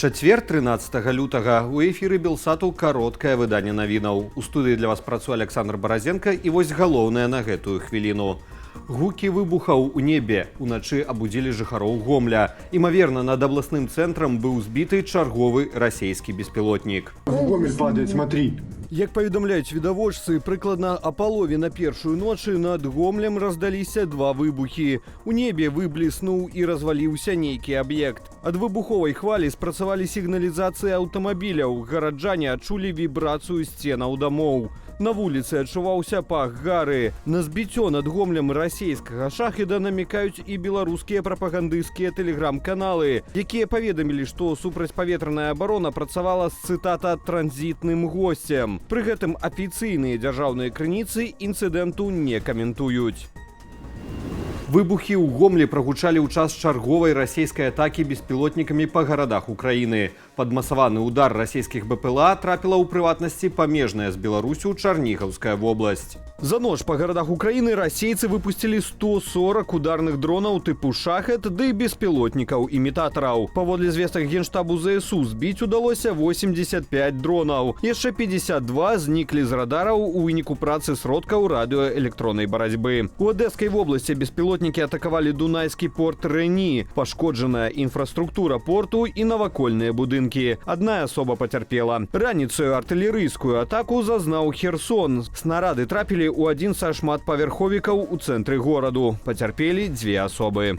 Чацвер, 13 лютага, у эфіры Белсату кароткае выданне навінаў. У студыі для вас працуе Аляксандр Баразенка, і вось галоўнае на гэтую хвіліну. Гукі выбухаў у небе уначы абудзілі жыхароў Гомля. Імаверна, над абласным цэнтрам быў збіты чарговы расійскі беспілотнік. В Гомель падает, смотри. Як паведамляюць відавочцы, прыкладна а 12:30 ночы над Гомлем раздаліся два выбухі. У небе выбліснуў і разваліўся нейкі аб'ект. Ад выбуховай хвалі спрацавалі сігналізацыі аўтамабіляў. Гараджане адчулі вібрацыю сценаў дамоў. На вуліцы адчуваўся пах гары. На збіццё над Гомлем расійскага шахеда намікаюць і беларускія прапагандысцкія тэлеграм-каналы, якія паведамілі, што супрацьпаветраная абарона працавала з, цытата, «транзітным госцем». Пры гэтым афіцыйныя дзяржаўныя крыніцы інцыдэнту не каментуюць. Выбухі ў Гомлі прагучалі ў час чарговай расійскай атакі беспілотнікамі па гарадах Украіны. Пад масаваны удар расійскіх БПЛА трапіла, ў прыватнасці, памежная з Беларусю Чарнігаўская вобласць. За ноч па гарадах Украіны расейцы выпусцілі 140 ударных дронаў тыпу «Шахед» ды беспілотнікаў імітатараў. Паводле звестак Генштабу ЗСУ, збіць удалося 85 дронаў. Яшчэ 52 зніклі з радараў у выніку працы сродкаў радыёэлектроннай барацьбы. У Адэскай вобласці беспілотнікі атакавалі дунайскі порт Рэні. Пашкоджаная інфраструктура порту і навакольныя будынкі. Адна асоба пацярпела. Раніцаю артылерыйскую атаку зазнаў Херсон. Снарады трапілі ў адзін са шматпавярховікаў у цэнтры гораду. Пацярпелі дзве асобы.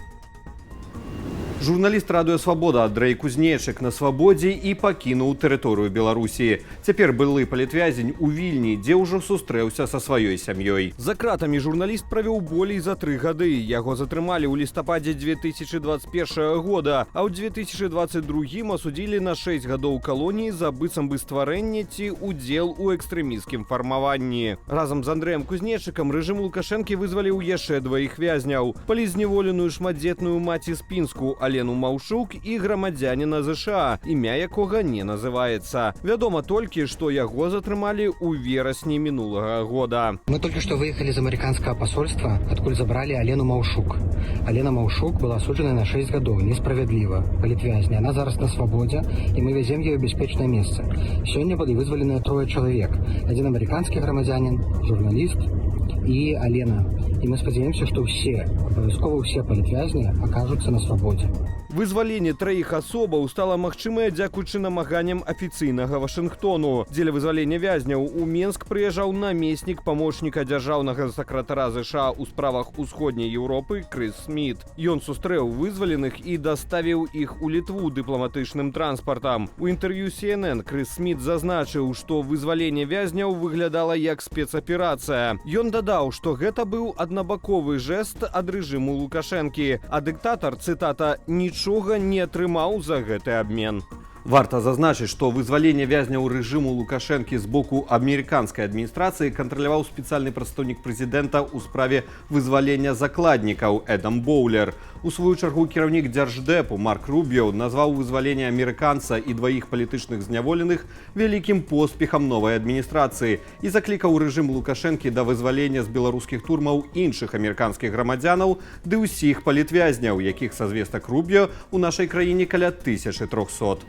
Журналіст Радыё Свабода Андрэй Кузнечык на свабодзе і пакінуў тэрыторыю Беларусі. Цяпер былы палітвязень у Вільні, дзе ўжо сустрэўся са сваёй сям'ёй. За кратамі журналіст правёў болей за 3 гады. Яго затрымалі ў лістападзе 2021 года, а ў 2022 асудзілі на 6 гадоў калоніі за быццам бы стварэнне ці удзел у экстрэмісцкім фармаванні. Разам з Андрэем Кузнечыкам рэжым Лукашэнкі вызваліў яшчэ дваіх вязняў: палітзняволеную шматдзетную маці з Пінску Алену Маўшук і грамадзяніна ЗША, імя якога не называецца. Вядома толькі, што яго затрымалі ў верасні мінулага года. Мы только что выехали из американского посольства, откуда забрали Алену Маушук. Алена Маушук была осуждена на 6 гадоў, несправядліва, палітвязня. Она зараз на свободе, и мы везем ее в бяспечнае месца. Сегодня были вызвалены трое человек. Один американский грамадзянин, журналист и Алена. И мы спадзяемся, что все, абавязкова все палітвязні окажутся на свободе. Вызваленне траіх асобаў стала магчымае дзякуючы намаганням афіцыйнага Вашынгтону. Дзеля вызвалення вязняў у Менск прыязджаў намеснік памочніка дзяржаўнага сакратара ЗША ў справах Усходняй Еўропы Крыс Сміт. Ён сустрэў вызваленых і даставіў іх у Літву дыпламатычным транспартам. У інтэрв'ю CNN Крыс Сміт зазначыў, што вызваленне вязняў выглядала як спецаперацыя. Ён дадаў, што гэта быў аднабаковы жэст ад рэжыму Лукашэнкі, а дыктатар, цытата, «нічога не атрымаў за гэты абмен». Варта зазначыць, што вызваленне вязняў рэжыму Лукашэнкі з боку амерыканскай адміністрацыі кантраляваў спецыяльны прадстаўнік прэзідэнта ў справе вызвалення закладнікаў Эдам Боулер. У сваю чаргу, кіраўнік Дзярждэпу Марк Рубіо назваў вызваленне амерыканца і дваіх палітычных зняволеных вялікім поспехам новай адміністрацыі і заклікаў рэжым Лукашэнкі да вызвалення з беларускіх турмаў іншых амерыканскіх грамадзянаў ды ўсіх палітвязняў, якіх, са звестак Рубіо, у нашай краіне каля 1300.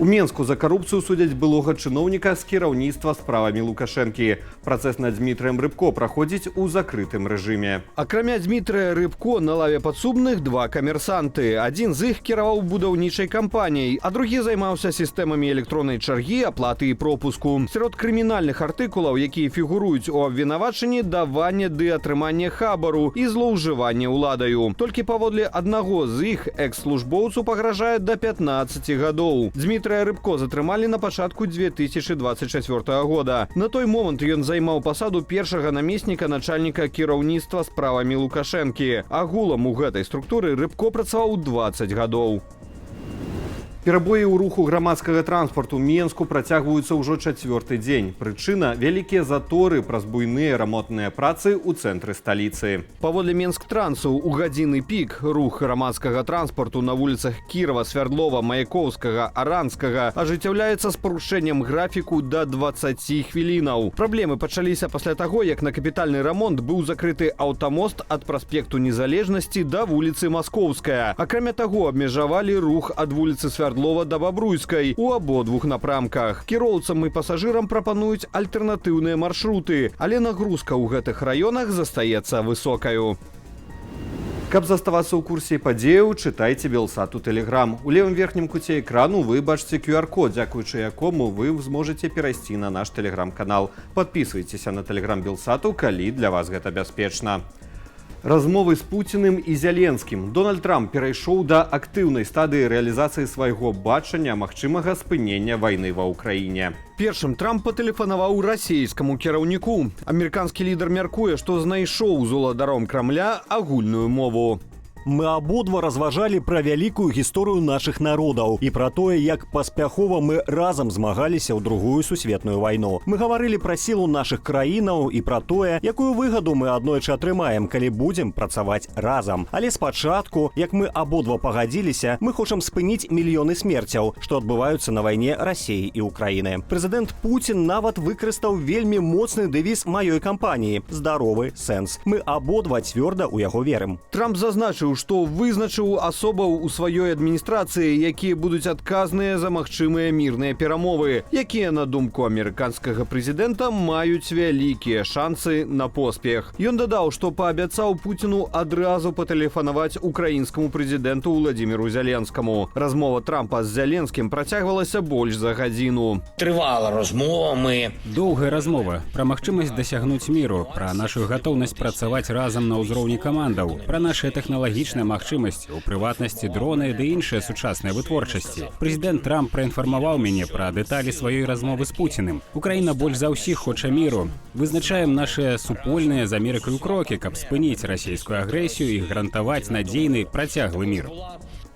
У Менску за карупцыю судзяць былога чыноўніка з кіраўніцтва справамі Лукашэнкі. Працэс над Дзмітрыем Рыбко праходзіць у закрытым рэжыме. Акрамя Дзмітрыя Рыбко на лаве падсудных два камерсанты. Адзін з іх кіраваў будаўнічай кампаніяй, а другі займаўся сістэмамі электроннай чаргі, аплаты і пропуску. Сярод крымінальных артыкулаў, якія фігуруюць у абвінавачанні, даванне ды атрыманне хабару і злоўжыванне ўладаю. Толькі паводле аднаго з іх экс-службоўцу пагражае да 15 гадоў. Дзмітрыя Рыбко затрымалі на пачатку 2024 года. На той момант ён займаў пасаду першага намесніка начальніка кіраўніцтва справамі Лукашэнкі. Агулам у гэтай структуры Рыбко працаваў 20 гадоў. Перабоі ў руху грамадскага транспарту Менску працягваюцца ўжо чацвёрты дзень. Прычына — вялікія заторы праз буйныя рамонтныя працы ў цэнтры сталіцы. Паводле Менсктрансу, у гадзіны пік рух грамадскага транспарту на вуліцах Кірова, Свярдлова, Маяковскага, Аранскага ажыццяўляецца з парушэннем графіку да 20 хвілінаў. Праблемы пачаліся пасля таго, як на капітальны рамонт быў закрыты аўтамост ад праспекту Незалежнасці да вуліцы Маскоўская. Акрамя таго, абмежавалі рух ад вуліцы Свярдлова Свярдлова да Бабруйскай у абодвух напрамках. Кіроўцам і пасажырам прапануюць альтэрнатыўныя маршруты, але нагрузка ў гэтых раёнах застаецца высокаю. Каб заставацца ў курсе падзеяў, чытайце Белсат у Тэлеграм. У левым верхнім куце экрану вы бачыце QR-код, дзякуючы якому вы зможаце перайсці на наш тэлеграм-канал. Падпісвайцеся на тэлеграм Белсату, калі для вас гэта бяспечна. Размовы з Пуціным і Зяленскім. Дональд Трамп перайшоў да актыўнай стадыі рэалізацыі свайго бачання магчымага спынення вайны ва Ўкраіне. Першым Трамп патэлефанаваў расійскаму кіраўніку. Амерыканскі лідар мяркуе, што знайшоў з уладаром Крамля агульную мову. Мы абодва разважалі пра вялікую гісторыю нашых народаў і пра тое, як паспяхова мы разам змагаліся ў Другую сусветную вайну. Мы гаварылі пра сілу нашых краінаў і пра тое, якую выгаду мы аднойчы атрымаем, калі будзем працаваць разам. Але спачатку, як мы абодва пагадзіліся, мы хочам спыніць мільёны смерцяў, што адбываюцца на вайне Расіі і Украіны. Прэзідэнт Пуцін нават выкарыстаў вельмі моцны дэвіз маёй кампаніі: здаровы сэнс. Мы абодва цвёрда ў яго верым. Трамп зазначыў, што вызначыў асобаў у сваёй адміністрацыі, якія будуць адказныя за магчымыя мірныя перамовы, якія, на думку амерыканскага прэзідэнта, маюць вялікія шансы на поспех. Ён дадаў, што паабяцаў Пуціну адразу патэлефанаваць украінскаму прэзідэнту Уладзіміру Зяленскаму. Размова Трампа з Зяленскім працягвалася больш за гадзіну. Тривала розмова. Ми Доўгая размова пра магчымасць дасягнуць міру, пра нашу гатоўнасць працаваць разам на ўзроўні камандаў, пра нашыя тэхналагічныя магчымасці, у прыватнасці дроны ды іншыя сучасныя вытворчасці. Прэзідэнт Трамп праінфармаваў мяне пра дэталі сваёй размовы з Пуціным. Украіна больш за ўсіх хоча міру. Вызначаем нашыя супольныя з Амерыкаю крокі, каб спыніць расійскую агрэсію і гарантаваць надзейны працяглы мір.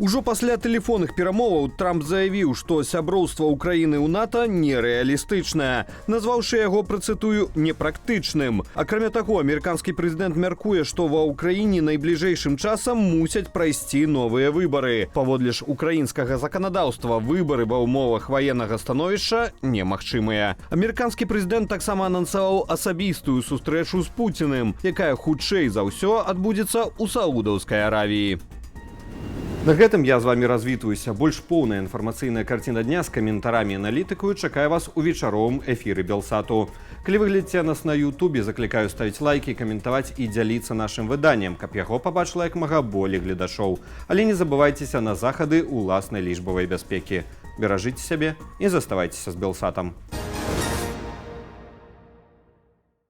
Ужо пасля тэлефонных перамоваў Трамп заявіў, што сяброўства Украіны ў НАТО нерэалістычнае, назваўшы яго, працытую, непрактычным. Акрамя таго, амерыканскі прэзідэнт мяркуе, што ва Ўкраіне найбліжэйшым часам мусяць прайсці новыя выбары. Паводле ж украінскага заканадаўства, выбары ва ўмовах ваеннага становішча немагчымыя. Амерыканскі прэзідэнт таксама анансаваў асабістую сустрэчу з Пуціным, якая хутчэй за ўсё адбудзецца ў Саудаўскай Аравіі. На гэтым я з вами развітваюся. Больш поўная інфармацыйная карціна дня з каментарамі і аналітыкаю чакае вас у вечаровым эфіры Белсату. Калі вы глядзіце нас на Ютубе, заклікаю ставіць лайкі, каментаваць і дзяліцца нашым выданнем, каб яго пабачыла як мага болей гледачоў. Але не забывайцеся на захады ўласнай лічбавай бяспекі. Беражыце сябе і заставайцеся з Белсатам.